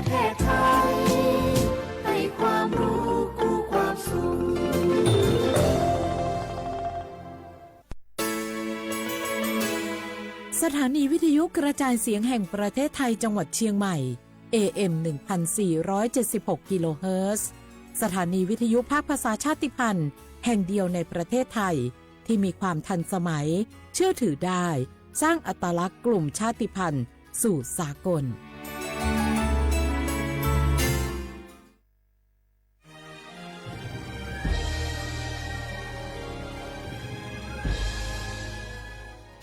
ประเทศไทย ให้ความรู้กู้ความสุข สถานีวิทยุกระจายเสียงแห่งประเทศไทยจังหวัดเชียงใหม่ เอ เอ็ม หนึ่งพันสี่ร้อยเจ็ดสิบหก กิโลเฮิรตซ์ สถานีวิทยุภาคภาษาชาติพันธุ์แห่งเดียวในประเทศไทย ที่มีความทันสมัย เชื่อถือได้ สร้างอัตลักษณ์กลุ่มชาติพันธุ์สู่สากล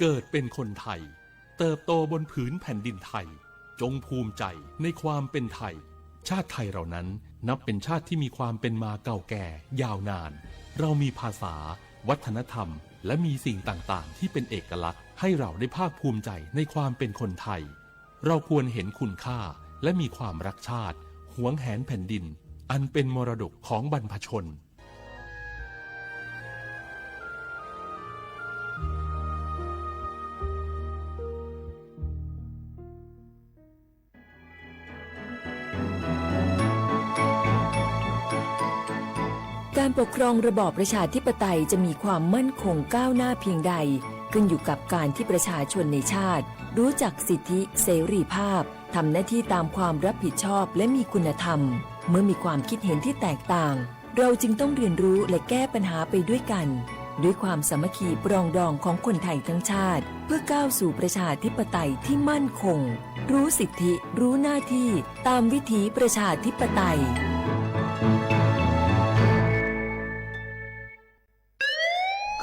เกิดเป็นคนไทย เติบโตบนผืนแผ่นดินไทย จงภูมิใจในความเป็นไทย ชาติไทยเรานั้นนับเป็นชาติที่มีความเป็นมาเก่าแก่ยาวนาน เรามีภาษา วัฒนธรรม และมีสิ่งต่างๆ ที่เป็นเอกลักษณ์ให้เราได้ภาคภูมิใจในความเป็นคนไทย เราควรเห็นคุณค่าและมีความรักชาติ หวงแหนแผ่นดิน อันเป็นมรดกของบรรพชน การปกครองระบอบประชาธิปไตยจะมีความมั่นคงก้าวหน้าเพียงใด ขึ้นอยู่กับการที่ประชาชนในชาติ รู้จักสิทธิเสรีภาพ ทำหน้าที่ตามความรับผิดชอบ และมีคุณธรรม เมื่อมีความคิดเห็นที่แตกต่าง เราจึงต้องเรียนรู้และแก้ปัญหาไปด้วยกัน ด้วยความสามัคคีปรองดองของคนไทยทั้งชาติ เพื่อก้าวสู่ประชาธิปไตยที่มั่นคง รู้สิทธิ รู้หน้าที่ ตามวิถีประชาธิปไตย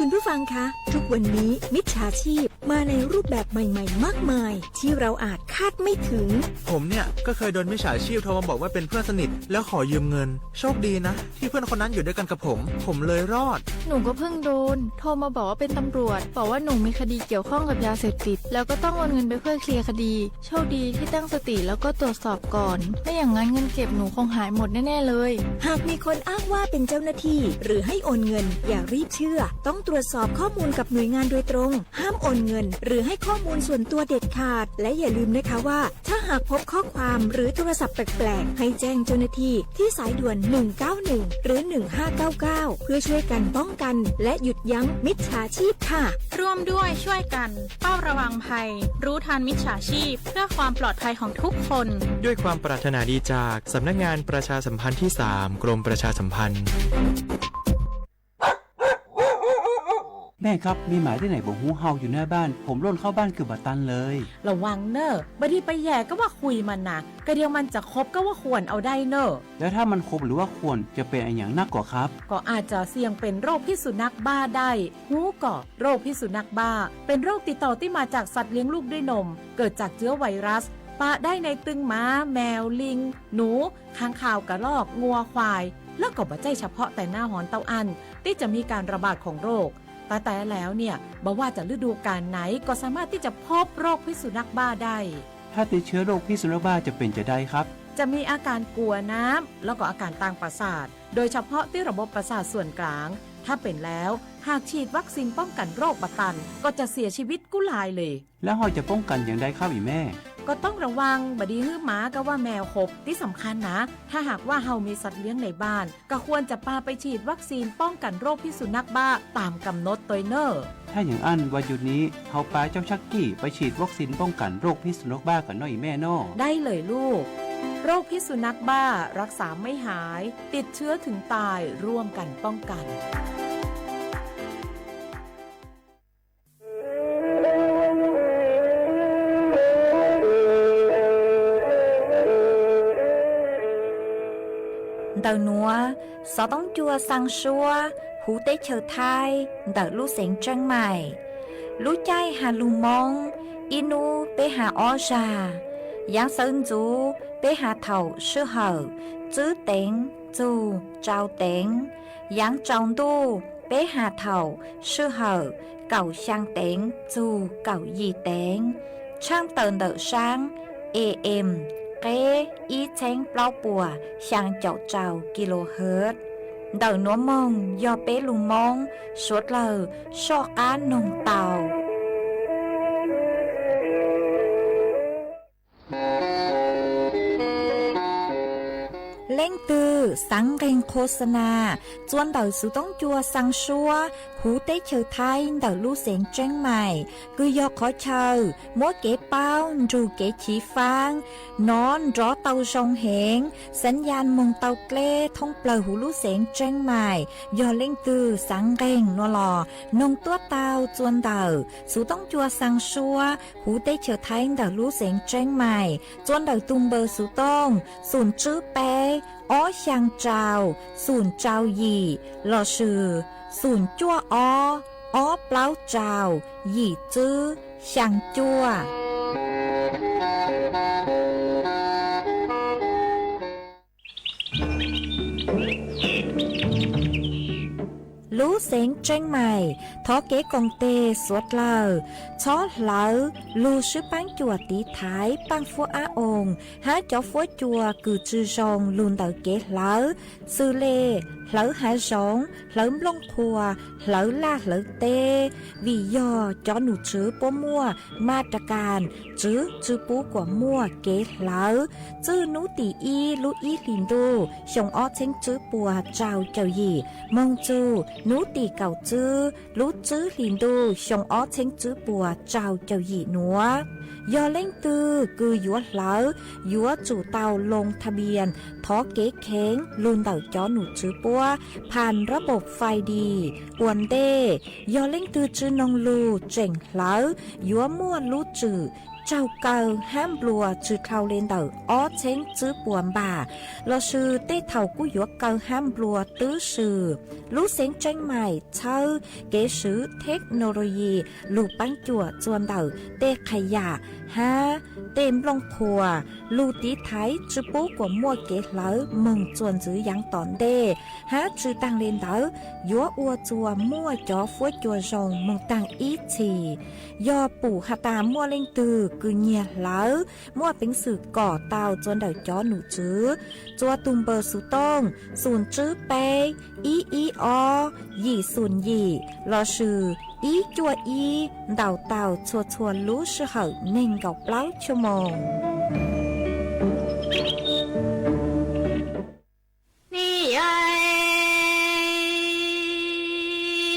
คุณผู้ฟังคะ ทุกวันนี้มิจฉาชีพมาในรูปแบบใหม่ๆ มากมาย ที่เราอาจคาดไม่ถึง ผมเนี่ยก็เคยโดนมิจฉาชีพโทรมาบอกว่าเป็นเพื่อนสนิท แล้วขอยืมเงิน โชคดีนะ ที่เพื่อนคนนั้นอยู่ด้วยกันกับผม ผมเลยรอด หนูก็เพิ่งโดน โทรมาบอกว่าเป็นตำรวจ บอกว่าหนูมีคดีเกี่ยวข้องกับยาเสพติด แล้วก็ต้องโอนเงินไปเพื่อเคลียร์คดี โชคดีที่ตั้งสติแล้วก็ตรวจสอบก่อน ไม่อย่างนั้นเงินเก็บหนูคงหายหมดแน่ๆเลย หากมีคนอ้างว่าเป็นเจ้าหน้าที่ หรือให้โอนเงิน อย่ารีบเชื่อ ต้องตรวจสอบข้อมูลกับหน่วยงานโดยตรง ห้ามโอนเงิน หรือให้ข้อมูลส่วนตัวเด็ดขาด และอย่าลืมนะคะว่า ถ้าหากพบข้อความหรือโทรศัพท์แปลกๆ ให้แจ้งเจ้าหน้าที่ที่สายด่วน หนึ่งเก้าหนึ่ง หรือ หนึ่งห้าเก้าเก้า เพื่อช่วยกันป้องกัน และหยุดยั้งมิจฉาชีพค่ะ ร่วมด้วยช่วยกัน เฝ้าระวังภัย รู้ทันมิจฉาชีพ เพื่อความปลอดภัยของทุกคน ด้วยความปรารถนาดีจากสำนักงานประชาสัมพันธ์ที่สาม กรมประชาสัมพันธ์ แม่ครับ มีหมาที่ไหนบ่ฮู้เห่าอยู่หน้าบ้าน ผมล่นเข้าบ้านเกือบบ่ตันเลย ระวังเน่อ บางทีไปแหย่ก็ว่าคุยมันนะ กระเดียวมันจะขบก็ว่าข่วนเอาได้เน่อ แล้วถ้ามันขบหรือว่าข่วนจะเป็นอะหยังนักก่อครับ ก็อาจจะเสี่ยงเป็นโรคพิษสุนัขบ้าได้ ฮู้ก่อ โรคพิษสุนัขบ้า เป็นโรคติดต่อที่มาจากสัตว์เลี้ยงลูกด้วยนม เกิดจากเชื้อไวรัส ปะได้ในตึงหมา แมว ลิง หนู ค้างคาว กระรอก งัว ควาย แล้วก็บ่ใจ้เฉพาะแต่หน้าฮ้อนเต้าอั้น ที่จะมีการระบาดของโรค แต่แต่แล้วเนี่ย บ่ว่าจะฤดูกาลไหน ก็สามารถที่จะพบโรคพิษสุนัขบ้าได้ ถ้าติดเชื้อโรคพิษสุนัขบ้าจะเป็นจะใดครับ จะมีอาการกลัวน้ำ แล้วก็อาการตางประสาท โดยเฉพาะที่ระบบประสาทส่วนกลาง ถ้าเป็นแล้ว หากฉีดวัคซีนป้องกันโรคบ่ตัน ก็จะเสียชีวิตกู้ลายเลย แล้วเฮาจะป้องกันอย่างใดครับอีแม่ ก็ต้องระวัง บ่ดีหื้อหมาก็ว่าแมวขบ ที่สำคัญนะ ถ้าหากว่าเฮามีสัตว์เลี้ยงในบ้าน ก็ควรจะปาไปฉีดวัคซีนป้องกันโรคพิษสุนัขบ้าตามกำหนดตวยเน่อ ถ้าอย่างอั้นวันหยุดนี้ เฮาปาเจ้าชักกี้ไปฉีดวัคซีนป้องกันโรคพิษสุนัขบ้ากันเนาะอีแม่เนาะ ได้เลยลูก โรคพิษสุนัขบ้ารักษาไม่หาย ติดเชื้อถึงตาย ร่วมกันป้องกัน Ntawm nuav, xov tooj cua xaa suab huv teb chaws Thaib ntawm lub xeev Tseeb Maim. Lub caij has lug Moob, ib nub peb has ob zag. Yaav xawv ntxuv peb has thaum sij hawm tswb teev txug tsau teev. Yaav tsaus ntuj peb has thaum sij hawm kaum xyaa teev txug kaum yim teev. Tshaaj tawm ntawm saab A M qeb ib txheeb plaub puas xyaa caum rau kilohertz. Ntawm nuav moog yog peb lug Moob suav dlawg soj qaab noog tau. Leej twg xaav nqeeg qhua xa nas txua ntawm xuv toob cua xaa suab huv teb chaws Thaib ntawm lub xeev Tseeb Maim, kws yog qhov chaw muab kev paub nrug kev chiv faab nov nrov tau zoo heev, xaav yaj moog tau dleb thoob plawg huv lub xeev Tseeb Maim. Yog leej twg xaav nqeeg nuav los noog tuab tau txua ntawm xuv toob cua xaa suab huv teb chaws Thaib ntawm lub xeev Tseeb Maim txua ntawm tug npawb xuv tooj xum tswb peb ob xyaa rau xum rau yim lossis xum cuaj ob ob plaub rau yim tswb xyaa cuaj. Lub xeev Tseeb Maim thov kev koom teg suav dlawg txhob hlawv lug swb paab cuam tiv thaiv paaj fuab ab oo hab cov fuab cua kws tsi zoo lug ntawm kev hlawv, xws le hlawv hav zoov, hlawv nplooj qhuav, hlawv laj hlawv teb, vim yog cov num tswv puab muaj ma ra kas tswv tsi pub kuas muaj kev hlawv. Txwj nub tim ib lub ib hlis ntuj xyoo ob txheeb tswb puas rau caum yim moog txug nub tim kaum tswb lub tswb hlis ntuj xyoo ob txheeb tswb puas rau caum yim nuav. Yog leej twg kws yuav hlawv, yuav tsum tau loo tha npias thov kev kheev lug ntawm cov num tswv puab phas rab npaum fais dis ua ntej. Yog leej twg tsi noog lug tseem hlawv, yuav muaj lub tswm raug kaw hab nplua tsi dhau le ntawm ob txheeb tswb puas npam, lossis tej thaum kuj yuav kaw hab nplua twb swm. Lub xeev Tseeb Maim txhawb kev swv theknoloyi lug paab cuam txua ntawm tej qhas yam hab tej nplooj qhuas lug tiv thaiv tsi pub kuas muaj kev hlawv moog txuas ntxiv yaav tom ntej, hab tsi taag le ntawd yuav ua txuas muaj cov fuab cua zoo moog taag ib txhis. Yog pum has tas muaj leej twg kws nyiag hlawv, muaj peev xwm kom tau txua ntawm cov num tswv txua tug npawb xuv tooj xum tswb peb ib ib ob yim xum yim lossis ib cuaj ib ntaus tau txhua txhua lub sij hawm neeg nkaum plaub chua moos. Niam yau,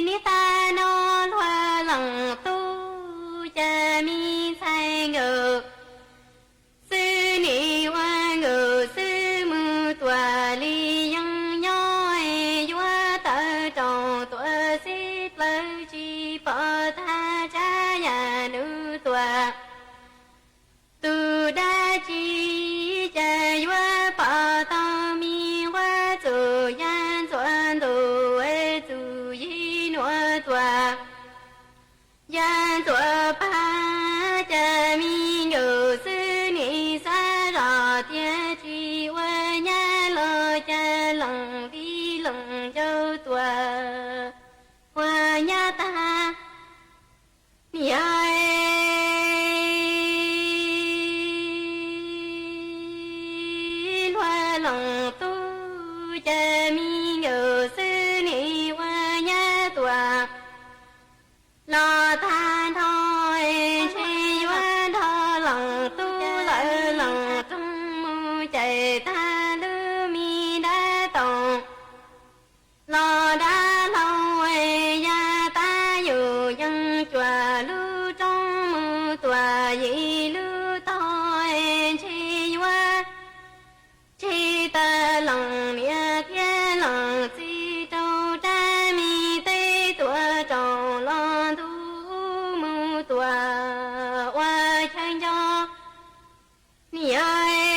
niam tais no luag leej tub, cas me ntxhais nkawd xwb nim ua nkawd xwb mus tuam li yeeb nyob, yuav tawv rau tuam xib plawv tsis pom tag, tsab yam nub tuam. Tus dab tsi cas yuav pom tau me nquab txuas yaj ntxuav ntuj, txuas yig nuav tuam, yaj ntxuav pag, cas me nkawd xwb nim xav zog tias tsis ua nyab los cas leej vij leej ncaus tuam, ua nyab tag. Niam yau, luag leej tub, cas me nkawd xwb nim ua nyab tuam, los tag nrho ntshe yuav nrog leej tub lawv leej roog mus caum tag lub me dab toom. Los dab laug yaj tab yug yeej cuam lub roob mus tuam yim lub tog, ntshe yuav tsis tawg leej niam thiab leej txiv rau rab me teb tuam, rau los ntuj mus tuam ua chaw nco. Niam yau,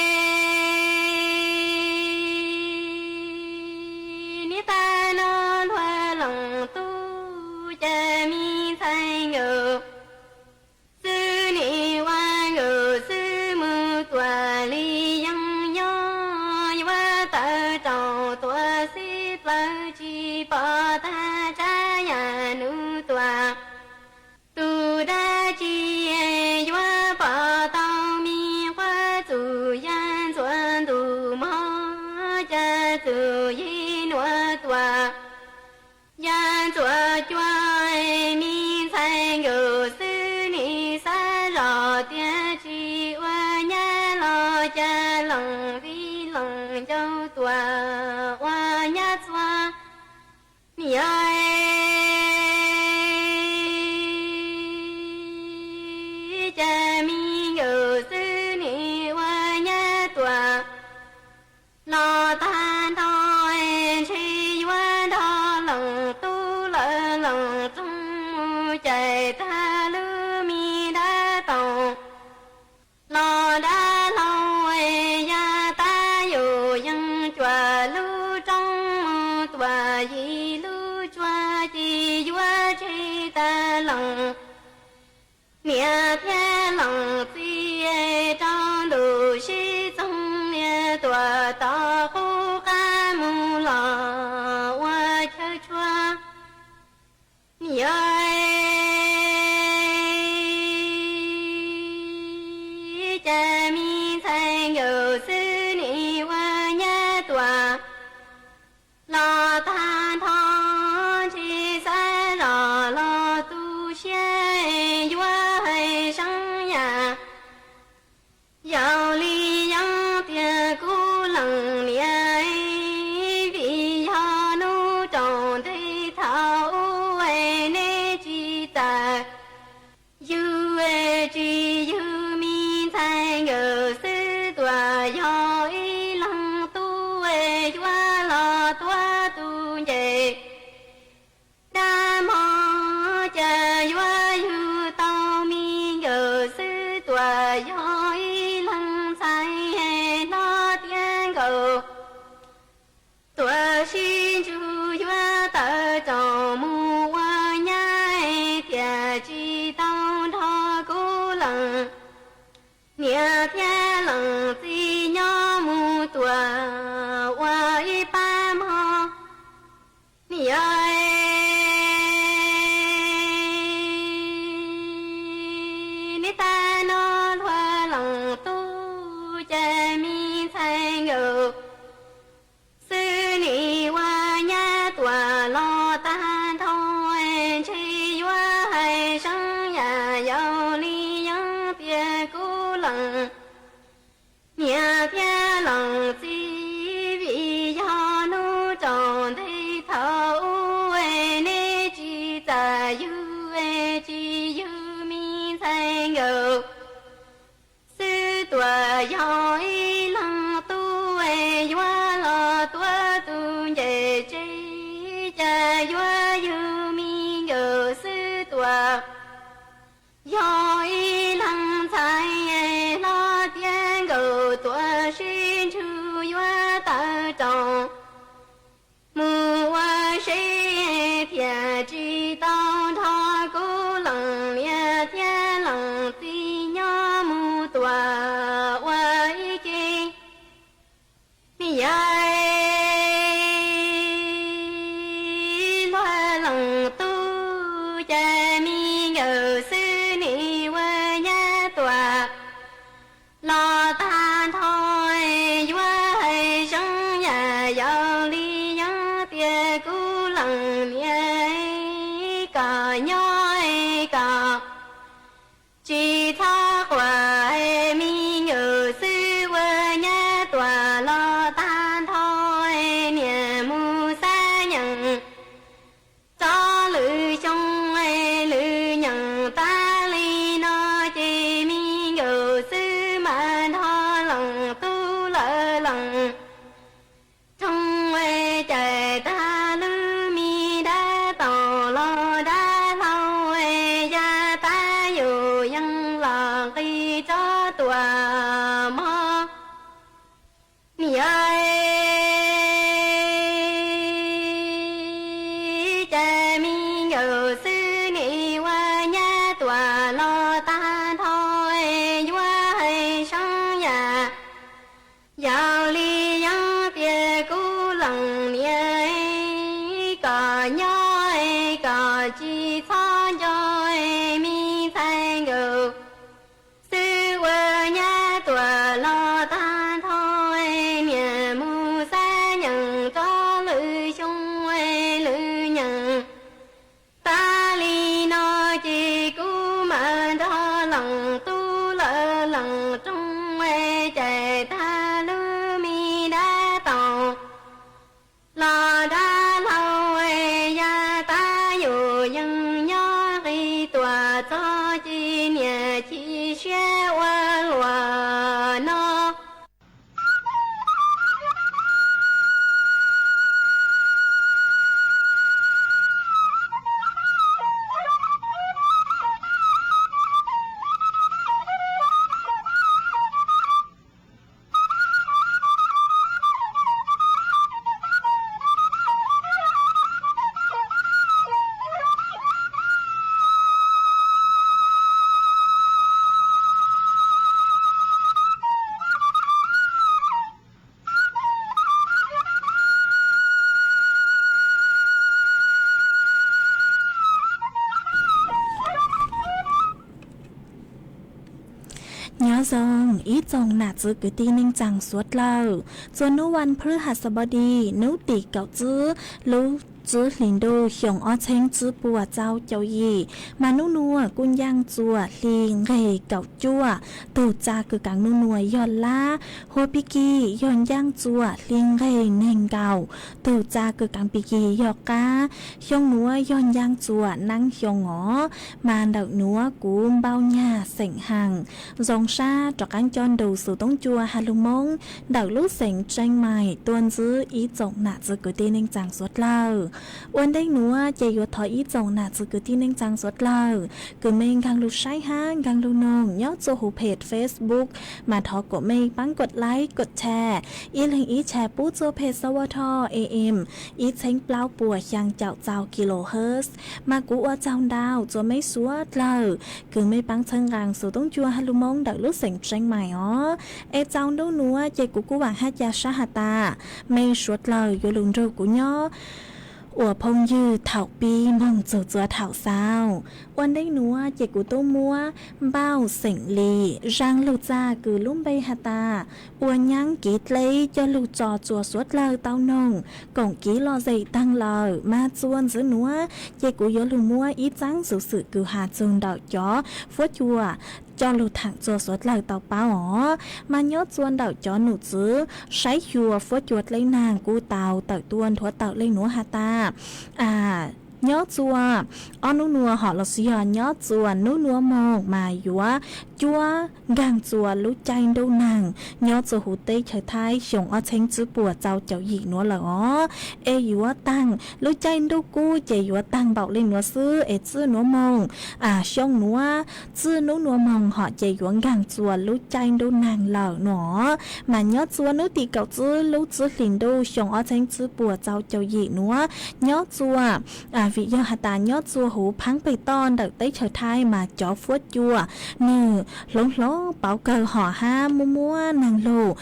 niam tais no luag leej tub, cas me ntxhais nkawd xwb nim ua nkawd xwb mus tuam li yeeb nyob, yuav tawv rau tuam xib plawv tsis pom tag, tsab yaj nub tuam. Tus dab tsi yuav pom tau me nquab txuas yaj ntxuav ntuj mog, cas txuas yig nuav tuam, yaj ntxuav cuaj, me ntxhais nkawd xwb nim xav zog tias tsis ua nyab los cas lees vij lees ncau tuaj ua nyab txhua. Niam, cas me nkawm xwb nim ua nyab tuaj los tag nrho, ntshe yuav nrog lees tub lawv lees roog mus caij tag lub me dab toom los dab hlau, yav tab yus yeej cuam lub roob mus tuaj yim lub tsua, cis yuav tseg tag lees. Niam thiab lees txiv rau ntu sib txoog, niam tuaj tom qub qab mus los ua chaw tshua. Niam, cas me ntxhais nkawm xwb nim ua nyab tuaj los tag nrho, ntshe xav zoj los tu siab, yuav hais seeb yam. Yog li yeej tias kuv lees niam, vim yog hnub tsaus ntuj thaum ub neb tsis txawj yug, tsis yug me ntxhais nkawm xwb tuaj, yog ib leeg tub yuav los tuav tus ncej dab hmo, cas yuav yug tau me nkawm xwb tuaj, yog ib leeg ntxhais hlob tiav nkaus tuaj sib ntsug, yuav tawm rooj mus ua nyab, tiam tsis tau nrog kuv lees niam thiab lees txiv nyob mus tuaj ua ib pab hmo. Niam, neb tag no luag lees tub, cas me ntxhais nkawm xwb nim ua nyab tuaj los tag nrho, ntshe yuav hais seeb yam. Yog li yeej tias kuv lees niam thiab lees txiv, vim yog hnub tsaus ntuj thaum ub neb tsis txawj yug, tsis yug me ntxhais nkawm xwb tuaj, yog ib leeg tub yuav los tuav tus ncej tseg, cas yuav yug me nkawm xwb tuaj, yog ib leeg ntxhais hlob tiav nkaus tuaj sib ntsug, yuav tawm rooj mus ua si, tiam tsis tau nrog kuv lees niam thiab lees txiv nyob mus tuaj ua ib ke. Niam, luag lees tub, cas me nkawm xwb nim ua nyab tuaj los tag nrho, yuav hais seeb yam. Yog li yeej tias kuv lees niam, kom nyob kom tsis txhob quaj, me nkawm xwb ua nyab tuaj los tag nrho, niam mus xab nyeem rov lwm xyoo, lwm nyeem tas li no, ces me nkawm xwb mam nrog lees tub lawv lees rooj, caij tag lub me dab toom los dab hlau, yav tas yus yeej los nqis rov tuaj mog. Niam, cas me nkawm xwb nim ua nyab tuaj los tag nrho, yuav hais seeb yam. Yog li Txoos ib tsoom nam txwv kwv tij neej tsaa suav dlawg, txuas nub vas phwv has xab npau di, nub tim kaum tsib lub tsib hlis ntuj xyoo ob txheeb tsib puas txaus caum yim, mas nub nuav kuj ncaaj txuas hli nqeg kaum cuaj, tug txaa kws kaav nub nuav yog lab, huab pig kig yog ncaaj txuas hli nqeg neeg nkaum, tug txaa kws kaav pig kig yog qab. Xyoo nuav yog ncaaj txuas naab xyoo os, mas ntawm nuav kuv npau nyag xeem haas, zoo sab rov qaab coj nrug xuv toob cua has lug Moob ntawm lub xeev Tseeb Mais tuaj ntsib ib tsoom nam txwv kwv tij neej tsaa suav dlawg. Ua ntej nuav ces yuav thov ib tsoom nam txwv kwv tij neej tsaa suav dlawg kws mej nkaag lug saib hab nkaag lug noog nyob txuas huv peg Facebook, mas thov kuas mej paab kov like kov share, ib leeg ib share pub txuas peg xab ua thoj A M ib txheeb plaub puas xyaa caum txaus kilohertz, mas kuv ua tsaug ntau txuas mej suav dlawg kws mej paab txhawb nqaa xuv toob cua has lug Moob ntawm lub xeev Tseeb Mais os. Es txaus nub nuav ces kuv kuj vaam hab ca sab has tas mej suav dlawg yuav lug nrug kuv nyob ua phooj ywg thaum pib moog txug txua thaum xaus. Ua ntej nuav ces kuv tub muab npauj xeem Lis zaaj lug txag kws lub npe has tas ua nyaab kiv dleb coj lug tso txuas suav dlawg tau noog koom kiv lom zem taag lawm, mas txuas ntxiv nuav ces kuv yuav lug muab ib txaab xuv xwm kws has txug ntawm cov fuab cua coj lug thaam txuas suav dlawg tau paub os. Mas nyob txuas ntawm cov num txwv saib xyuas fuab cua dleb naag kuj tau tawm tuaj nthuav tawm le nuav has tas, nyob txuas ob nub nuav hom lossis yog nyob txuas nub nuav moog mas yuav cuab nkaag txuas lub caij ntuj naag nyob txuas huv teb chaws Thaib xyoo ob txheeb tsib puas txaus caum yim nuav lawm os. Es yuav taag lub caij ntuj kub ces yuav taag npaum le nuav xwb, es txij nuav moog, xyoo nuav, txij nub nuav moog hom ces yuav nkaag txuas lub caij ntuj naag lawm nuav. Mas nyob txuas nub tim kaum tsib lub tsib hlis ntuj xyoo ob txheeb tsib puas txaus caum yim nuav, nyob txuas, vim yog has tas nyob txuas huv phaab peg toj ntawm teb chaws Thaib mas cov fuab cua nwg hloov hloov pauv kawg hom hab muaj muab naag lug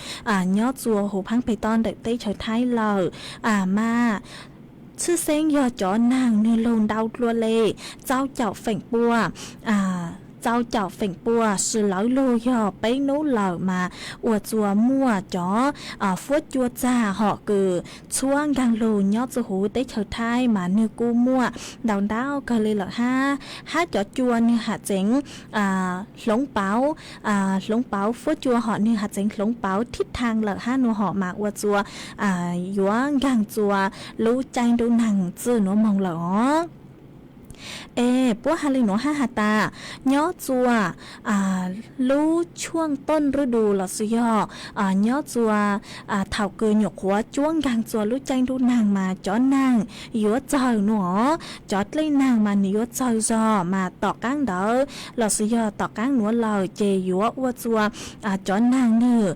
nyob txuas huv phaab peg toj ntawm teb chaws Thaib lawm. Mas tshwj xeeb yog cov naag nwg lug ntau dlua le txaus caum feem pua, txaus caum feem pua, tsis lawv lug yog peb nub lawm mas ua txuas muaj cov fuab cua txag hom kws txhuab nkaag lug nyob txuas huv teb chaws Thaib mas nwg kuj muaj ntau ntau kawg le lawm hab, hab cov cua nwg has txeev hloov pauv, hloov pauv fuab cua hom nwg has txeev hloov pauv thib thaag lawm hab nuav hom mas ua txuas yuav nkaag txuas lub caij ntuj naag txij nuav moog lawm os. Es puab has le nuav hab has tas nyob txuas lub tshuaj tooj rwb dus lossis yog nyob txuas thaum kws nyuam qhuav cuab nkaag txuas lub caij ntuj naag mas cov naag yuav txawg nuav, cov dlej naag mas nwg yuav txawg zog mas tom qaab ntawd lossis yog tom qaab nuav lawm ces yuav ua txuas cov naag nwg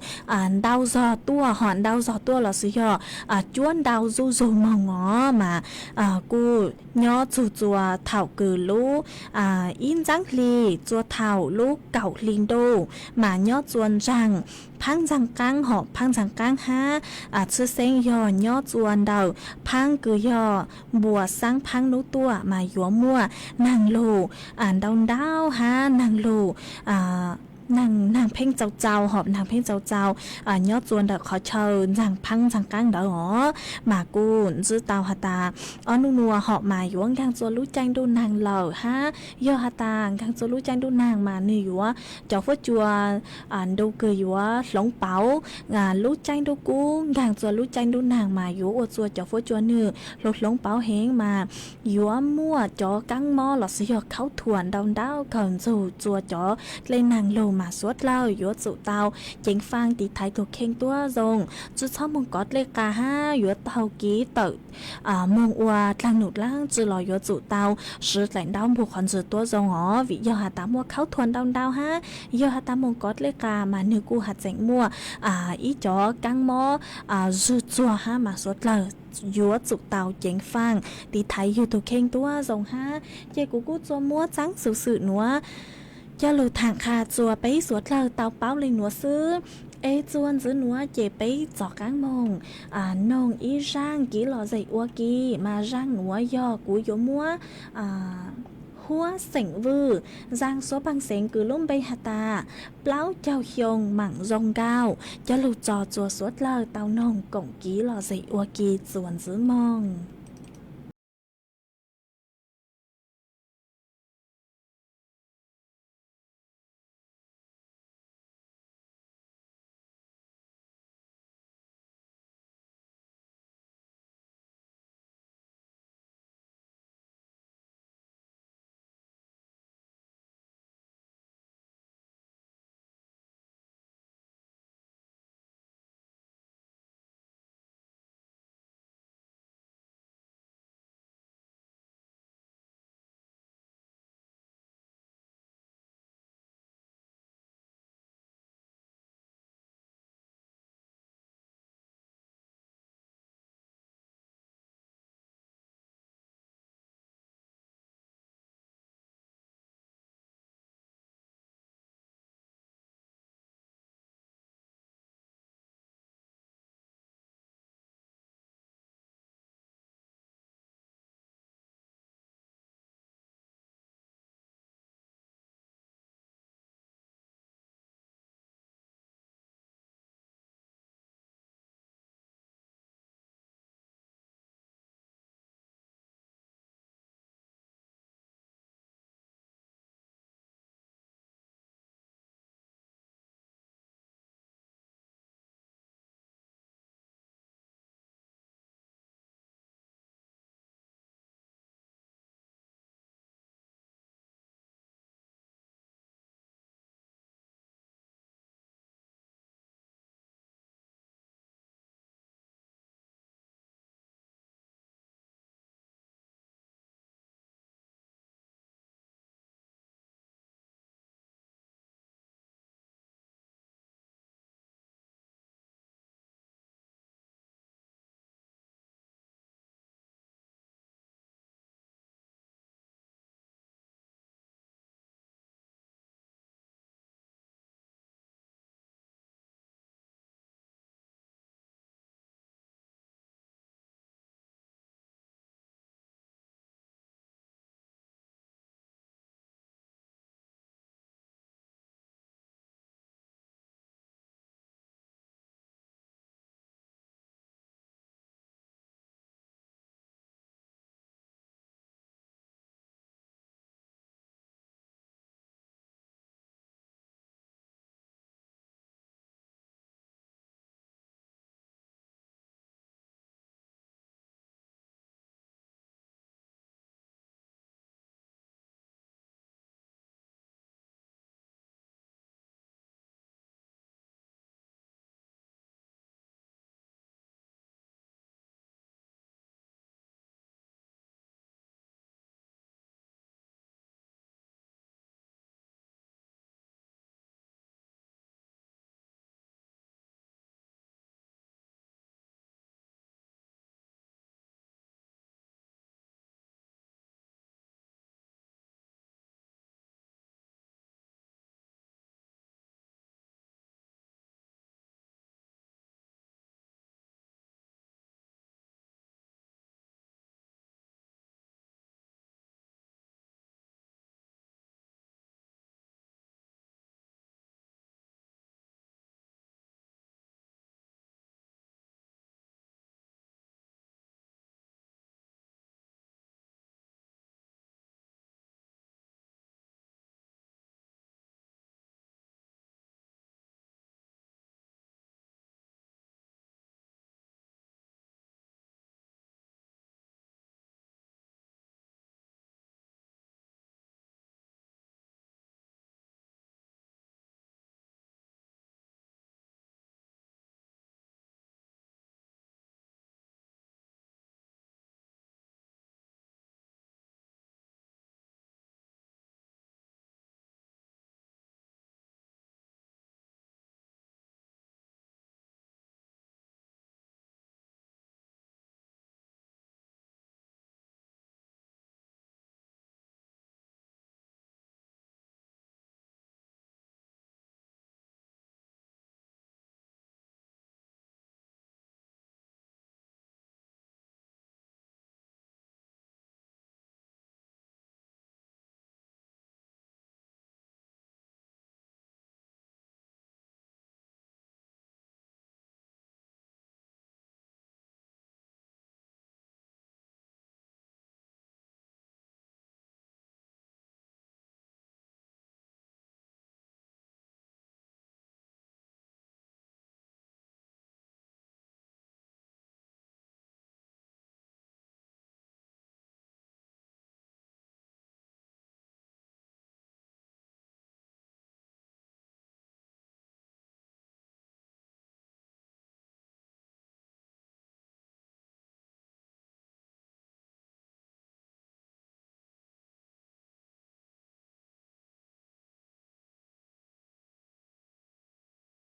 ntau zog tuaj hom ntau zog tuaj lossis yog cuab ntau zuj zug moog os mas kuj nyob txug txuas thaum kws lub ib ntxaab hli txuas thaum lub kaum hli ntuj mas nyob txuas ntsaag phaab ntxaag qaab hom phaab ntxaag qaab hab tshwj xeeb yog nyob txuas ntawm phaab kws yog npuas xaab phaab nub tuaj mas yuav muaj naag lug ntau ntau hab naag lug naag pheej txaus txaus hom naag pheej txaus txaus nyob txuas ntawm qhov chaw ntsaag phaab ntxaag qaab ntawd os. Mas kuj ntsib tau has tas ob nub nuav hom mas yuav nkaag txuas lub caij ntuj naag lawm hab yog has tas nkaag txuas lub caij ntuj naag mas nwg yuav cov fuab cua ntu kws yuav hloov pauv, lub caij ntuj kub nkaag txuas lub caij ntuj naag mas yuav ua txuas cov fuab cua nwg hloov hloov pauv heev mas yuav muaj cov kaab mob lossis yog khaub thuam ntau ntau kawg ntxug txuas cov dlej naag lug mas suav dlawg yuav tsum tau ceev faaj tiv thaiv tug kheej tuab zoo, tsi txhob moog kov dlej qas hab yuav taug kev tawm moog ua dlaag num dlaab tsi los yuav tsum tau siv dlaim ntaub npug qhov ntsws tuab zoo os, vim yog has tas muaj khaub thuam ntau ntau hab yog has tas moog kov dlej qas mas nwg kuj has tseem muaj ib cov kaab mob zwg txuag hab mas suav dlawg yuav tsum tau ceev faaj tiv thaiv yug tug kheej tuab zoo hab. Ces kuv kuj txuas muab txaab xuv xwm nuav coj lug thaam qha txuas peb suav dlawg tau paub le nuav xwb. Es txuas ntxiv nuav ces peb rov qaab moog noog ib zaaj kev lom zem ua ke, mas zaaj nuav yog kuv yuav muab hu Huab Xeem Vwj, zaj suab pej xeem kws lub npe has tas plaub caug xyoo mam zoo nkauj, cov lug tso txuas suav dlawg tau noog koom kiv los zem ua ke txuas ntxiv moog.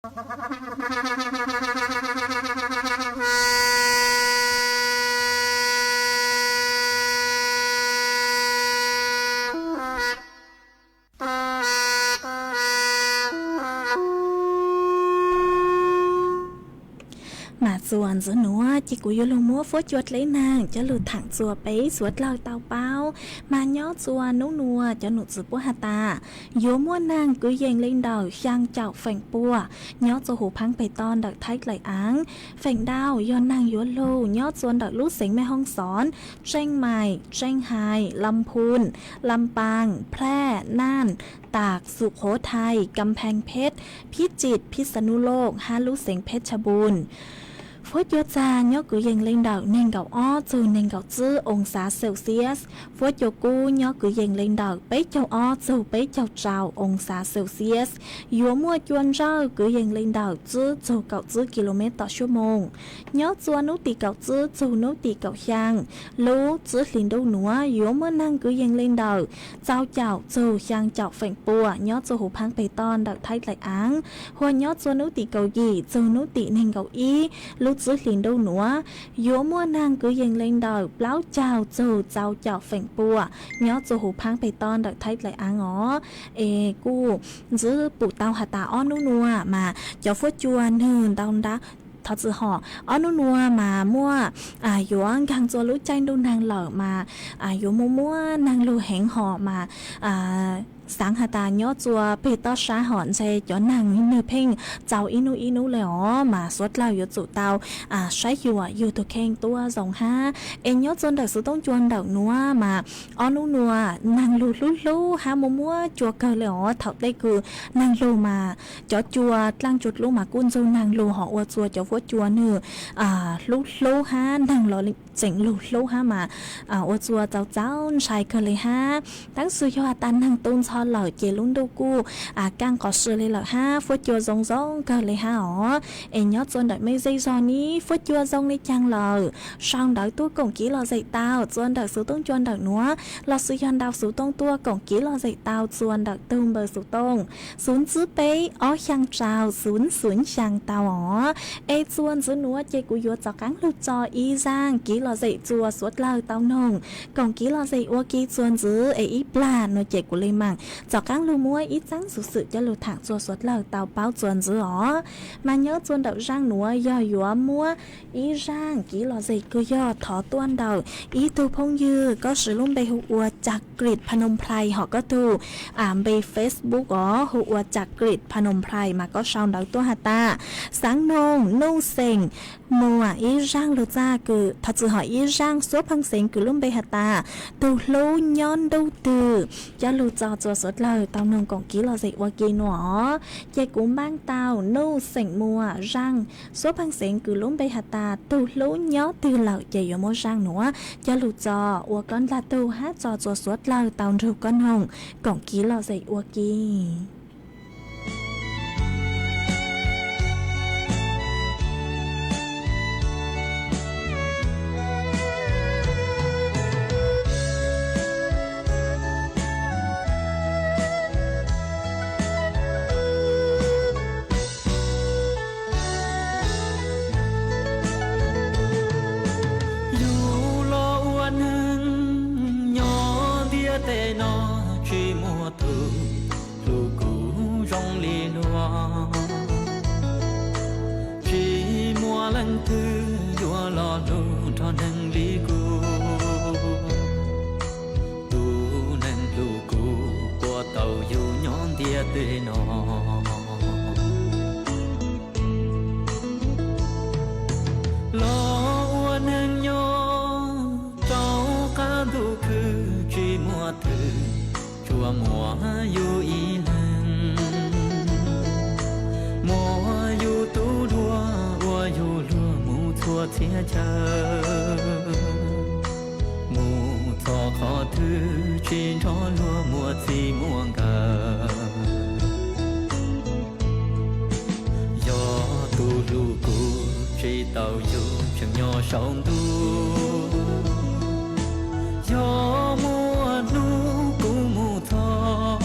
Mas txuas ntxiv nuav ces kuv yuav lug muab fuab cua dleb naag coj lug thaam txuas peb suav dlawg tau paub. Mas nyob txuas nub nuav cov num txwv puab has tas yuav muaj naag kwv yees le ntawm xyaa caum feem pua nyob txuas huv phaab peg toj ntawm Thaib dlaim aav. Feem ntau yog naag yuav lug nyob txuas ntawm lub xeev Mej Hoob Xoob, Tseej Maim, Tseej Hais, Lam Phun, Lam Paas, Plaj, Naj, Taam, Sum Qhuv Thais, Kam Pheej Pheb, Phib Tsim, Phib Xa Nub Loj hab lub xeev Pheb Tsha Npun. Fuab cua txag nyob kwv yees le ntawm neeg nkaum ob txug neeg nkaum tsib oo xav Celsius. Fuab cua kub nyob kwv yees le ntawm peb caug ob txug peb caug rau oo xav Celsius. Yuav muaj cua ntsawj kwv yees le ntawm tsib txug kaum tsib ki lo mev tom suab moos. Nyob txuas nub tim kaum tsib txug nub tim kaum xyaa, lub tsib hlis ntuj nuav yuav muaj naag kwv yees le ntawm txaus caum txug xyaa caum feem pua nyob txuas huv phaab peg toj ntawm Thaib dlaim aav. Hua nyob txuas nub tim kaum yim txug nub tim neeg nkaum ib, lub tsib hlis ntuj nuav yuav muaj naag kwv yees le ntawm plaub caug txug txaus caum feem pua nyob txuas huv phaab peg toj ntawm Thaib dlaim aav os. Es kuj ntxwv pum tau has tas ob nub nuav mas cov fuab cua nwg ntau ntab, thov txwm hom ob nub nuav mas muaj yuav nkaag txuas lub caij ntuj naag lawm mas yuav muaj muaj naag lug heev hom mas xaav has tas nyob txuas peg toj sab hom ntshe cov naag nwg pheej txaus ib nub ib nub le os mas suav dlawg yuav tsum tau saib xyuas yug tug kheej tuab zoo hab. Es nyob txuas ntawm xuv tooj cua ntawm nuav mas ob nub nuav naag lug hlub hlub hab muaj muaj cua kawg le os. Thaum tej kws naag lug mas cov cua dlaaj cua dlub mas kuj ntxug naag lug hom ua txuas cov fuab cua nwg hlub hlub hab naag los tseem lug hlub hab mas ua txuas txaus txaus ntshai kawg le hab. Tab sis yog has tas naag tu ntxhov lawm ces lub ntuj kuj kaaj qos si le lawm hab fuab cua zoo zoo kawg le hab os. Es nyob txuas ntawm mej zej zog nib fuab cua zoo le caag lawm, sau ntawv tuaj koom kev lom zem tau txuas ntawm xuv tooj cua ntawm nuav lossis yog ntaus xuv tooj tuaj koom kev lom zem tau txuas ntawm tug npawb xuv tooj xuv tsib peb ob xyaa rau xuv xuv xyaa tau os. Es txuas ntxiv nuav ces kuv yuav rov qaab lug tso ib zaaj kev lom zem txuas suav dlawg tau noog koom kev lom zem ua ke txuas ntxiv es ib plag nuav ces kuv le maam rov qaab lug muab ib txaab xuv xwm coj lug thaam txuas suav dlawg tau paub txuas ntxiv os. Mas nyob txuas ntawm zaaj nuav yog yuav muab ib zaaj kev lom zem kws yog thov tuaj ntawm ib tug phooj ywg, koj siv lub npe hu ua Cakrit Phnom Penh hom koj tug npe Facebook os hu ua Cakrit Phnom Penh mas koj sau ntawv tuaj has tas xaav noog nuj xeem muas ib zaaj lug txaj kws thov txwm hom ib zaaj xuab pheej xeev kws lub npe has tas tug hlub nyob ntuj twg coj lug tso txuas suav dlawg tau noog koom kev lom zem ua ke nuav os. Ces kuv npaaj tau nuj xeem muas zaaj xuab pheej xeev kws lub npe has tas tug hlub nyob twg lawm ces yuav muab zaaj nuav coj lug tso ua koj ntaag tug hab tso txuas suav dlawg tau nrug koj noog koom kev lom zem ua ke. Yug los ua neeg nyob ntiaj teb no tsis muaj tug hlub kuv zoo li luag. Tsis muaj leej twg yuav los hlub nrog neeg li kuv. Tus neeg hlub kuv puas tau yug nyob ntiaj teb no. Los ua neeg nyob rau qab ntuj khwb tsis muaj twg tsuas muaj yug ib leeg. Muab yug tu dua ua yug luag mus txhua txhia chaw. Mus txog qhov twg tsis nrog luag muaj txij muaj nkawm. Yog tus hlub kuv tsis tau yug tseem nyob saum ntuj. Yog muaj hnub kuv mus txog,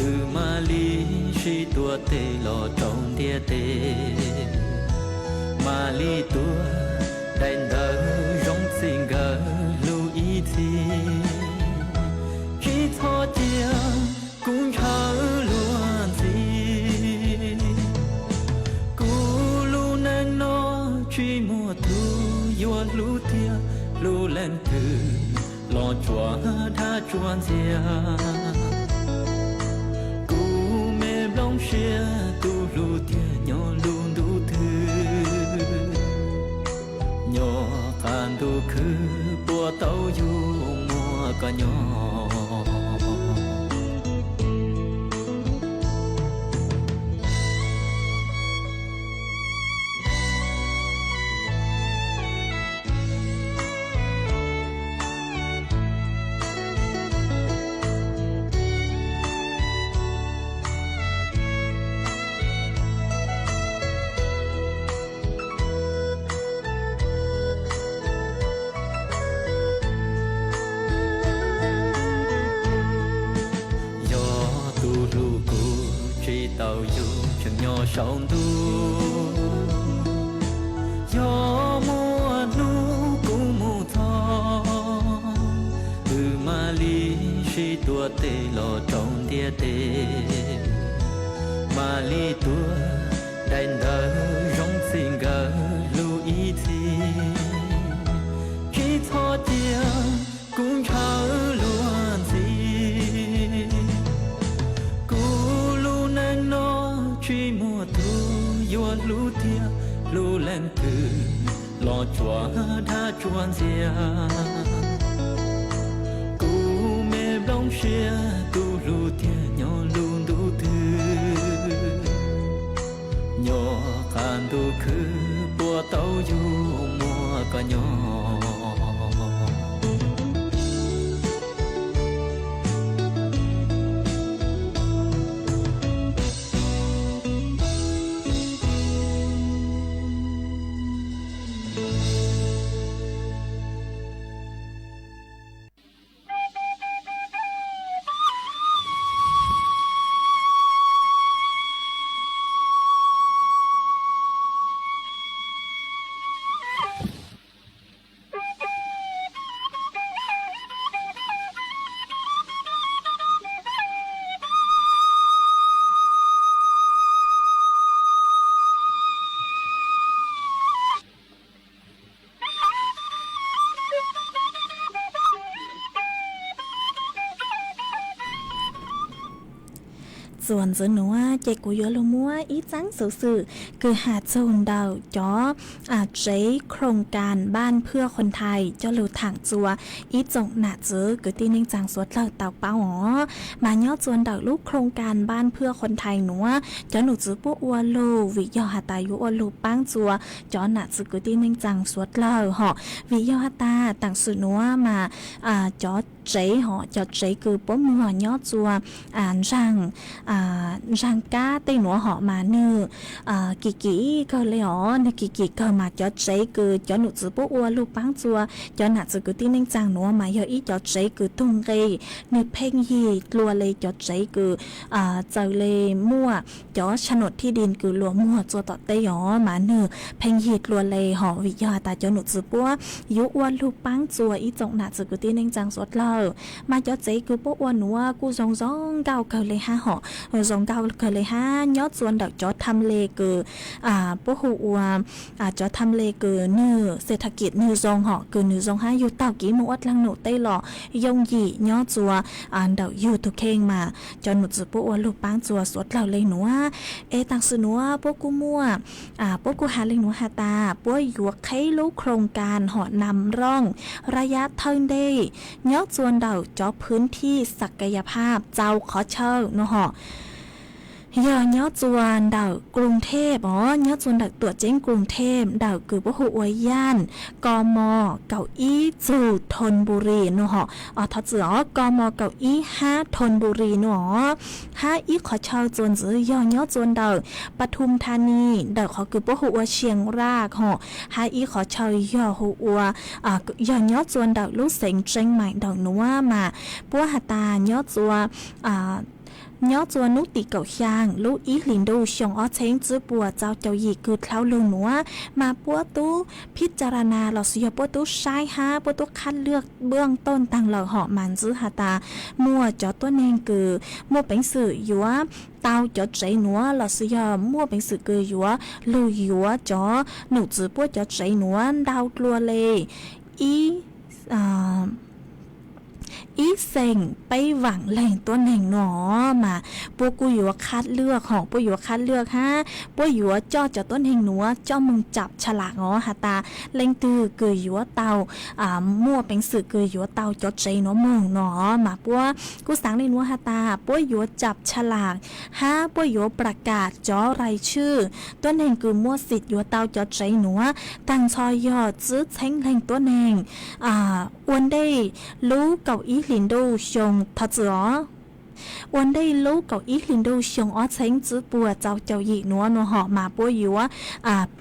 wb mam li sib tuav tes los rau ntiaj teb. Mam li tuaj daim ntawv zoo txij nkawm lub ib txhis, tsis txhob cia kuv ntshaw luag ntxhi. Kuv lub neej no tsis muaj tus yuav hlub tiag, hlub leej twg los tsuas dab tsuas ntxias. Kuv me nplooj siab tus hlub tiag nyob lub ntuj twg, nyob qab ntuj khwb puas tau yus muaj koj nyob. Yog tus hlub kuv tsis tau yus tseem nyob saum ntuj, yog muaj hnub kuv mus txog, wb mam li sib tuav tes los rau ntiaj teb. Mam li tuaj daim ntawv zoo txij nkawm lub ib txhis, tsis txhob cia kuv ntshaw luag ntxhi. Kuv lub neej no tsis muaj tus yuav hlub tiag, hlub leej twg los tsuas dab tsuas ntxias. Kuv me nplooj siab tus hlub tiag nyob lub ntuj twg, nyob qab ntuj khwb puas tau yus muaj koj nyob. Txuas ntxiv nuav ces kuv yuav lug muab ib txaab xuv xwm kws has txug ntawm cov tsev โครงการบ้านเพื่อคนไทย coj lug thaam txuas ib tsoom nam txwv kwv tij neej tsaa suav dlawg tau paub os. Mas nyob txuas ntawm lub โครงการบ้านเพื่อคนไทย nuav, cov num txwv puab ua lug vim yog has tas yuav ua lug paab txuas cov nam txwv kwv tij neej tsaa suav dlawg hom. Vim yog has tas taam sim nuav mas cov tsev hom, cov tsev kws puab muag nyob txuas ntsaag, ntsaag kab tej nuav hom mas nwg kim kim kawg le os, nwg kim kim kawg. Mas cov tsev kws cov num txwv puab ua lug paab txuas cov nam txwv kwv tij neej tsaa nuav mas yog ib cov tsev kws tug nqe, nwg pheej yig dlua le cov tsev kws txawm le muaj cov โฉนดที่ดิน kws luas muag txuas tom teb os, mas nwg pheej yig dlua le hom. Vim yog has tas cov num txwv puab yuav ua lug paab txuas ib tsoom nam txwv kwv tij neej tsaa suav dlawg. Mas cov tsev kws puab ua nuav kuj zoo zoo nkauj kawg le hab hom, zoo nkauj kawg le hab. Nyob txuas ntawm cov tham le kws puab hu ua cov tham le kws nwg เศรษฐกิจ nwg zoo hom, kws nwg zoo hab yug taug kev moog ua dlaag num tej los yooj yim nyob txuas ntawm yug tug kheej mas cov num txwv puab ua lug paab txuas suav dlawg le nuav. Es taam sim nuav puab kuj muaj, puab kuj has le nuav has tas puab yuav qheb lub โครงการ hom นำร่องระยะเริ่มต้น nyob txuas ntawm cov พื้นที่ศักยภาพ txaus qhov chaw nuav hom. Yog nyob txuas ntawm กรุงเทพ os, nyob txuas ntawm tuam ceeb กรุงเทพ ntawm kws puab hu ua ย่าน กม. kaum ib txug ธนบุรี nuav hom. Thov txim os, กม. kaum ib hab ธนบุรี nuav os. Hab ib qhov chaw txuas ntxiv yog nyob txuas ntawm ปทุมธานี ntawm qhov kws puab hu ua เชียงราก hom. Hab ib qhov chaw yog hu ua, yog nyob txuas ntawm lub xeev เชียงใหม่ ntawm nuav mas puab has tas nyob txuas Nyob txua hnub tim kaum xyaa lub ib hlis ntuj xyoo ob txheeb tsib puas txaus caum yim kws dlhau lug nuav, mas puab tub phib ca ra nas lossis yog puab tub saib hab puab tub qhab lwaj npuaj toj taag lawm hom mas ntxwv has tas muaj cov tuab neeg kws muaj peev xwm yuav tau cov tsev nuav lossis yog muaj peev xwm kws yuav lug yuav cov num txwv puab cov tsev nuav ntau dlua le ib ib xeem peb vaam leeg tuab neeg no, mas puab kuj yuav qhab lwaj hom puab yuav qhab lwaj hab puab yuav coj cov tuab neeg nuav coj moog cam tsha lam os has tas leej twg kws yuav tau muaj peev xwm kws yuav tau cov tsev nuav moog no, mas puab kuj xaav le nuav has tas puab yuav cam tsha lam hab puab yuav pla kam cov rais tshwj tuab neeg kws muaj xim yuav tau cov tsev nuav taag nrho yog tsib txheeb leeg tuab neeg ua ntej lub kaum ib hlis ntuj xyoo thov txwm os ua ntej lub kaum ib hlis ntuj xyoo ob txheeb tsib puas txaus caum yim nuav no hom mas puab yuav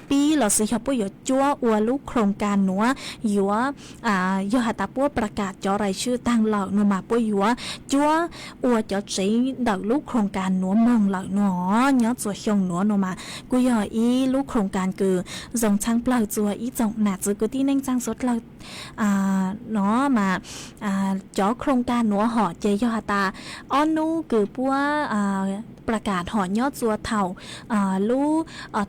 pib lossis yog puab yuav cuab ua lub khoom kas nuav yuav yog has tas puab pla kam cov rais tshwj taag lawm no mas puab yuav cuab ua cov tsev ntawm lub khoom kas nuav moog lawm no. Nyob txua xyoo nuav no mas kuj yog ib lub khoom kas kws zoo txhaab plawg txua ib tsoom nam txwv kwv tij neej tsaa suav dlawg no mas cov khoom kas nuav hom ces yog has tas ob nub kws puab pla kam hom nyob txua thaum lub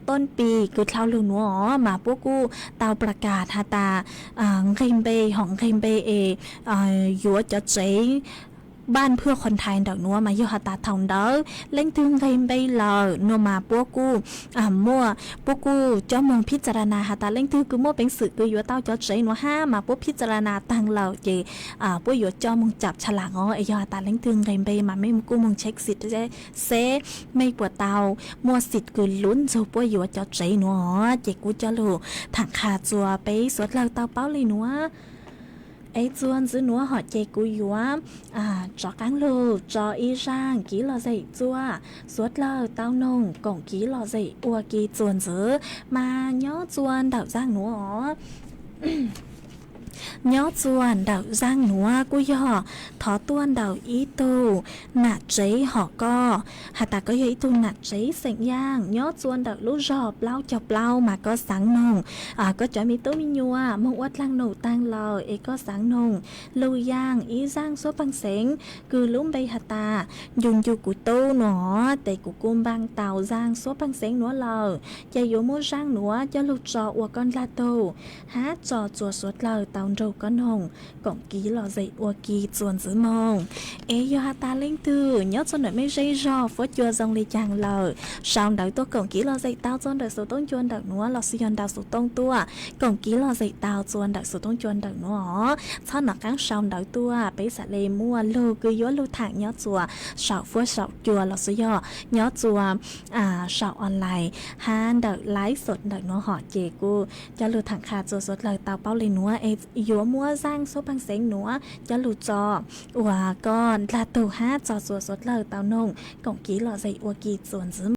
tuab pis kws dlhau lug nuav os mas puab kuj tau pla kam has tas nqeg npe hom nqeg npe es yuav cov tsev npaj phwj qhov nthais ntawm nuav mas yog has tas thaum ntawd leej twg nqeg npe lawm no mas puab kuj muaj puab kuj coj moog phib ca ra nas has tas leej twg kws muaj peev xwm kws yuav tau cov tsev nuav hab mas puab phib ca ra nas taag lawm ces puab yuav coj moog cam tsha lam os es yog has tas leej twg nqeg npe mas mej kuj moog check xim seb mej puas tau muaj xim kws lub ntxug puab yuav cov tsev nuav os ces kuj coj lug tham qha txua peb suav dlawg tau paub le nuav. Es txua ntxiv nuav hom ces kuv yuav rov qaab lug tso ib zaaj kiv lom zem txua suav dlawg tau noog koom kiv lom zem ua ke txua ntxiv mas nyob txua ntawm zaaj nuav os. Nyob txua ntawm zaaj nuav kuj yog thov tuaj ntawm ib tug nam tsev hom koj has tas koj yog ib tug nam tsev xeem Yaaj nyob txua ntawm lub zog plaub caug plaub mas koj xaav noog koj cov me tub me nyuam moog ua dlaag num taag lawm es koj xaav noog lug yaam ib zaaj suab paag xeev kws lub npe has tas ncu ncu kuv tub no, tes kuv kuj npaaj tau zaaj suab paag xeev nuav lawm ces yuav muab zaaj nuav coj lug tso ua koj ndlag tug hab tso txua suav dlawg tau nrug koj noog koom kiv lom zem ua ke txua ntxiv moog. Es yog has tas leej twg nyob txua ntawm mej zej zog fuab cua zoo le caag lawm sau ntawv tuaj koom kiv lom zem tau txua ntawm xuv tooj cua ntawm nuav lossis yog ntaus xuv tooj tuaj koom kiv lom zem tau txua ntawm xuv tooj cua ntawm nuav os. Txhob nov qaab sau ntawv tuaj peb xam le muaj lug kws yuav lug thaam nyob txua saum fuab saum cua lossis yog nyob txua saum online hab ntawm live xom ntawm nuav hom ces kuj coj lug thaam qha txua suav dlawg tau paub le nuav es yuav muab zaaj suab paag xeev nuav coj lug tso ua koj ndlag tug hab tso txua suav dlawg tau noog koom kiv lom zem ua ke txua ntxiv moog.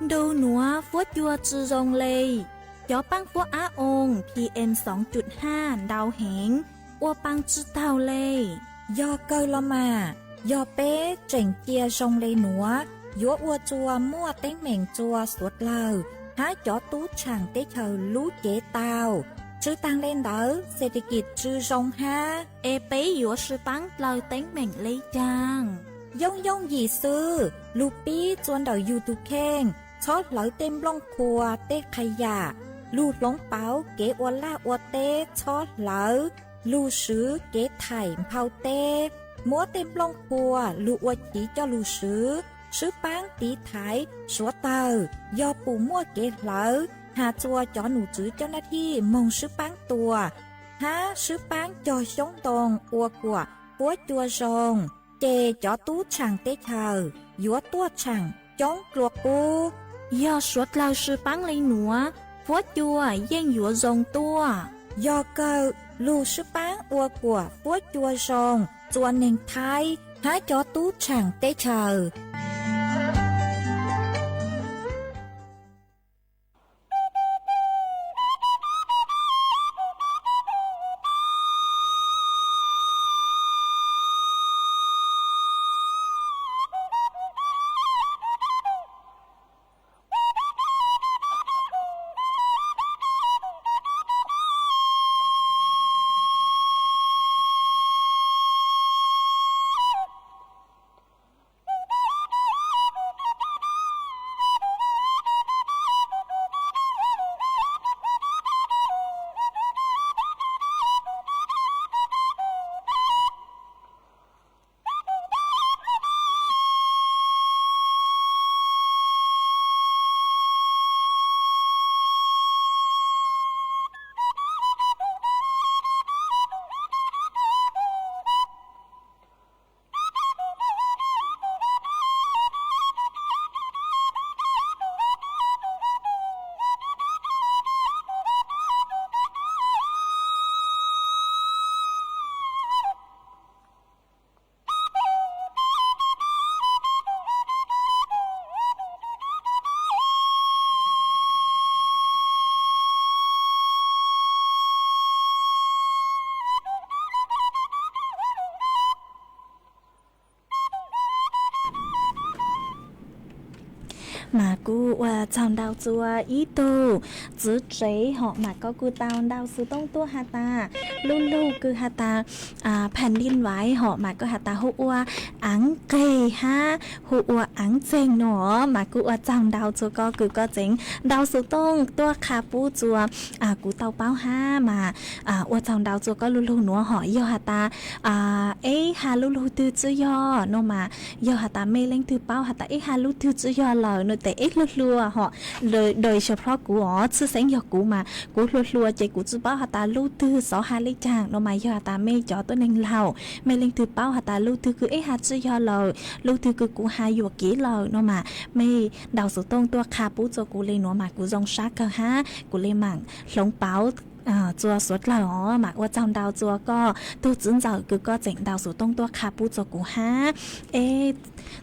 Nrug nuav fuab cua tsi zoo le. Cov paab fuab ab oo P M xoo cuj haj ntau heev, ua paa tsi taug le. Yog kawg los mas, yog peb tseem cia zoo le nuav, yuav ua rua muaj teeb meem rua suav dlawg hab cov tub tshaam teb chaws lub cev tau. Tswv taag le ntawd, xes tes kis tsi zoo hab. Es peb yuav sib paab dlaw teeb meem le caag? Yooj yooj yim xwb, lug pib rua ntawm yug tug kheej, txhob hlawv tej nplooj qhuav tej qha yam, lug hloov pauv kev ua laj ua teb txhob hlawv, lug swv kev thaim nphau teb, muab tej nplooj qhuav lug ua chiv coj lug swv, sib paab tiv thaiv suav dlawg. Yog pum muaj kev hlawv, has rua cov num tswv coj nab thij moog sib paab tua, hab sib paab cog xyoob ntoo ua kuam fuab cua zoo, ces cov tub tshaam teb chaws yuav tuaj tshaam coob dlua qub. Yog suav dlawg sib paab le nuav, fuab cua yeej yuav zoo tuaj. Yog kawg, lug sib paab ua kuam fuab cua zoo rua neeg Thaib hab cov tub tshaam teb chaws. Mas kuj ua tsaug ntau rua ib tug txiv tsev hom mas koj kuj tau ntau xov tooj tuaj has tas lub lug kws has tas phan din vais hom mas koj has tas hu ua aav qeg hab hu ua aav txeeg no mas kuj ua tsaug ntau rua koj kws koj tseem ntau xov tooj tuaj qha pub rua kuv tau paub hab mas ua tsaug ntau rua koj lub lug nuav hom yog has tas eb has lub lug twg tsi yog no mas yog has tas mej leej twg paub has tas eb has lub twg tsi yog lawm no tes eb hluas hluas hom, doy xyos plob kuv os txhwj xeeb yog kuv mas kuv hluas hluas ces kuv tsi paub has tas lub twg xov has le caag no mas yog has tas mej cov tuab neeg laug mej leej twg paub has tas lub twg kws eb has tsi yog lawm lub twg kws kuv has yuam kev lawm no mas mej ntau xov tooj tuaj qha pub rua kuv le nuav mas kuv zoo sab kawg hab kuv le maam hloov pauv rua suav dlawg os mas ua tsaug ntau rua koj tug txiv ntxawm kws koj tseem ntau xov tooj tuaj qha pub rua kuv hab. Eb,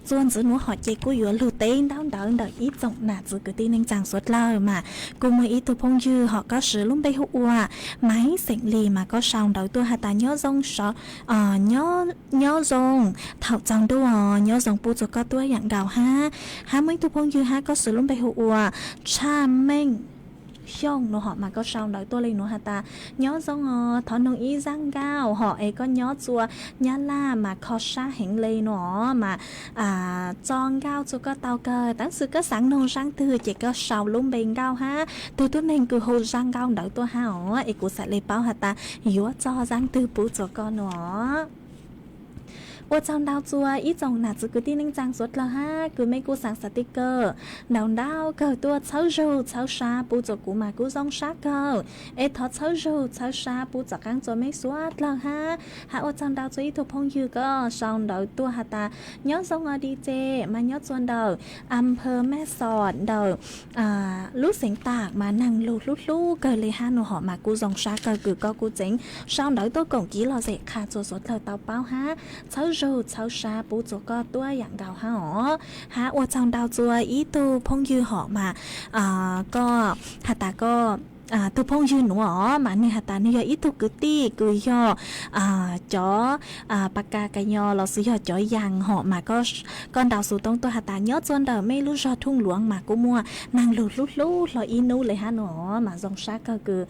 txuas ntxiv nuav hom ces kuj yuav lug teb ntaub ntawv ntawm ib tsoom nam txiv kwv tij neej tsaa suav dlawg mas kuj muaj ib tug phooj ywg hom koj siv lub npe hu ua Maiv xeem Lis mas koj sau ntawv tuaj has tas nyob zoo, nyob zoo thaum tsaus ntuj, nyob zoo pub rua koj tuab yaam nkaus hab. Hab muaj ib tug phooj ywg hab koj siv lub npe hu ua Tshaj Meej Xyooj no hom mas koj sau ntawv tuaj le nuav has tas nyob zoo os, thov noog ib zaaj nkauj hom es koj nyob rua Nyab Laj mas kho sab heev le no mas tso nkauj rua koj tau kawg, tab sis koj xaav noog zaaj twg ces koj sau lub npe nkauj hab tug tuab neeg kws hu zaaj nkauj ntawd tuaj hab os es kuv xam le paub has tas yuav tso zaaj twg pub rua koj no. Ua tsaug ntau rua ib tsoom nam txiv kwv tij neej tsaa suav dlawg hab kws mej kuj xaav xav ti kaw ntau ntau kawg tuaj txhawb zug txhawb sab pub rua kuv mas kuv zoo sab kawg. Es thov txhawb zug txhawb sab pub rov qaab rua mej suav dlawg hab. Hab ua tsaug ntau rua ib tug phooj ywg koj sau ntawv tuaj has tas nyob zoo os D J mas nyob rua ntawm Ampha Mexos ntawm lub xeev Tam mas naag lug hlub hlub kawg le hab no hom mas kuj zoo sab kawg kws koj kuj tseem sau ntawv tuaj koom kev lom zem qha rua suav dlawg tau paub hab txhawb zug txhawb sab pub txuas koj tuab yam nkaus hab os. Hab ua tsaug ntau txua ib tug phooj ywg hom mas koj has tas koj, tug phooj ywg nuav os mas nwg has tas nwg yog ib tug kwv tij kws yog cov pa ka ka nyo los xwb yog cov yaas hom mas koj ntaus xuv tooj tuaj has tas nyob txua ntawm mej lub zog Thoj Luam mas kuj muaj naag lug hlub hlub hlo ib nub le hab nuav os. Mas zoo sab kawg kws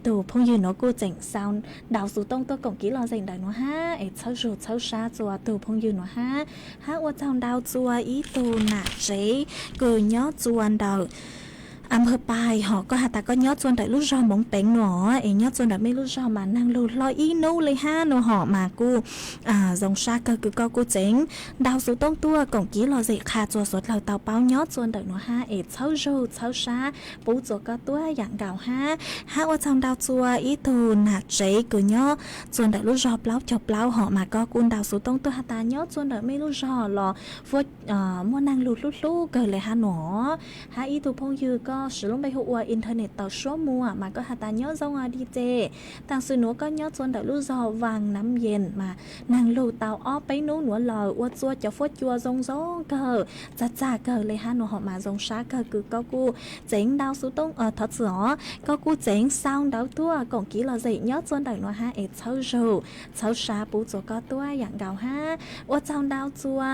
tug phooj ywg nuav kuj tseem xaa ntaus xuv tooj tuaj koom kev lom zem ntawm nuav hab es txhawb zug txhawb sab txua tug phooj ywg nuav hab. Hab ua tsaug ntau txua ib tug nam tsev kws nyob txua ntawm Anpawg Pais hom koj has tas koj nyob txua ntawm lub zog Moov Peev nuav es nyob txua ntawm mej lub zog mas naag lug hlo ib nub le hab nuav hom mas kuj zoo sab kawg kws koj kuj tseem ntaus xuv tooj tuaj koom kev lom zem qha txua suav dlawg tau paub nyob txua ntawm nuav hab es txhawb zug txhawb sab pub txua koj tuab yam nkaus hab. Hab ua tsaug ntau txua ib tug nam tsev kws nyob txua ntawm lub zog Plaub Caug Plaub hom mas koj kuj ntaus xuv tooj tuaj has tas nyob txua ntawm mej lub zog los muaj naag lug hlub hlub kawg le hab nuav os. Hab ib tug phooj ywg koj siv lub npe hu ua internet tau suab muag mas koj has tas nyob zoo os dj. Taam sim nuav koj nyob txua ntawm lub zog Vaas Nam Yees mas naag lug tau ob peb nub nuav lawm ua txua cov fuab cua zoo zoo kawg, txag txag kawg le hab nuav hom mas zoo sab kawg kws koj kuj tseem ntaus xuv tooj, thov txim os, koj kuj tseem xaa ntawv tuaj koom kev lom zem nyob txua ntawm nuav hab es txhawb zug txhawb sab pub txua koj tuab yam nkaus hab. Ua tsaug ntau txua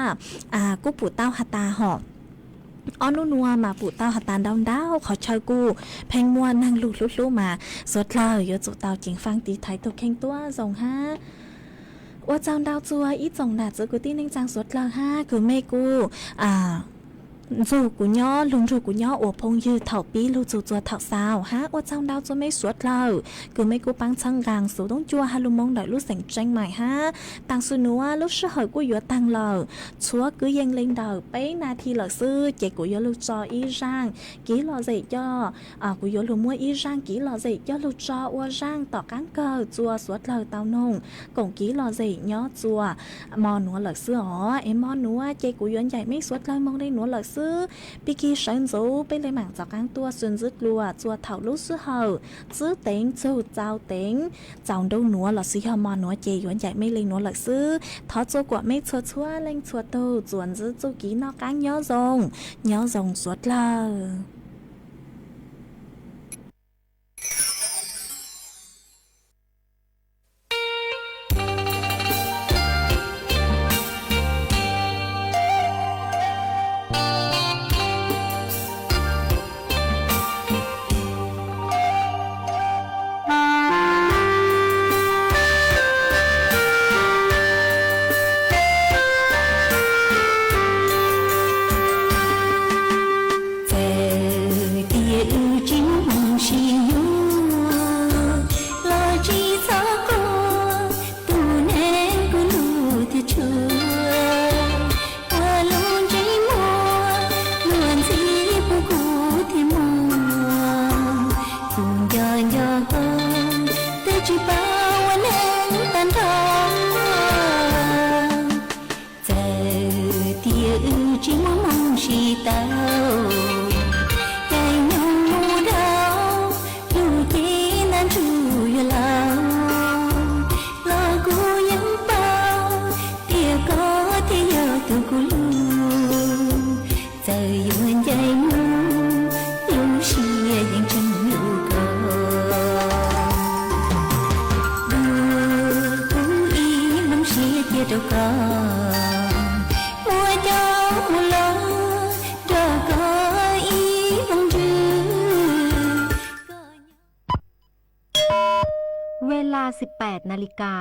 kuj pum tau has tas hom ob nub nuav mas pum tau has tas ntau ntau qhov chaw kuj pheej muaj naag lug hlub hlub mas suav dlawg yuav tsum tau ceev faaj tiv thaiv tug kheej tuab zoo hab. Ua tsaug ntau txua ib tsoom nam txiv kwv tij neej tsaa suav dlawg hab kws mej kuj ntxug kuv nyob lug nrug kuv nyob ua phooj ywg thaum pib lug txug txua thaum xaus hab ua tsaug ntau txua mej suav dlawg kws mej kuj paab txhawb nqaa xuv tooj cua has lug moo ntawm lub xeem Tseeb Maim hab. Taam sim nuav lub sij hawm kuj yuav taag lawm, txhua kwv yees le ntawm peb nas this lawm xwb ces kuv yuav lug tso ib zaaj kev lom zem coj, kuv yuav lug muab ib zaaj kev lom zem coj lug tso ua zaaj tom qaab kawg txua suav dlawg tau noog koom kev lom zem nyob txua mo nuav lawm xwb os. Es mo nuav ces kuv yuav ncaim mej suav dlawg moog le nuav lawm xwb. Pig kig sawv ntxuv peb le maam txaus qaab tuaj xwb ntxwb dlua txua thaum lub sij hawm txwb teev txug txaus teev, txaus ntuj nuav los xwb yog mo nuav ces yuav ncaim mej le nuav lawm xwb. Thov txua kuam mej txhua txhua leej txhua tug txuas ntxiv txuj kev noj qaab nyob zoo, nyob zoo suav dlawg. Txawm tias wb tsis muaj hmoo sib yuav los tsis txhob quaj, tus neeg kuv hlub thiab tshua, ua lub ntsej muag luag ntxhi pub kuv thiab muag, kuv nco nco koj twb tsis paub ua neej tag nrho. Txawm tias wb tsis muaj hmoo sib tau, caij nyoog mus dhau, lub cev ntab ntsuj yuav laus, los kuv yeej paub tias koj thiaj yog tus kuv hlub. Txawm yuav ncaim mus, lub siab yeej tseem hlub koj. Kuv ib hmoov siab cia rau koj, muab coj mus los nrog koj ib hmoov ntsws.เวลา สิบแปด นาฬิกา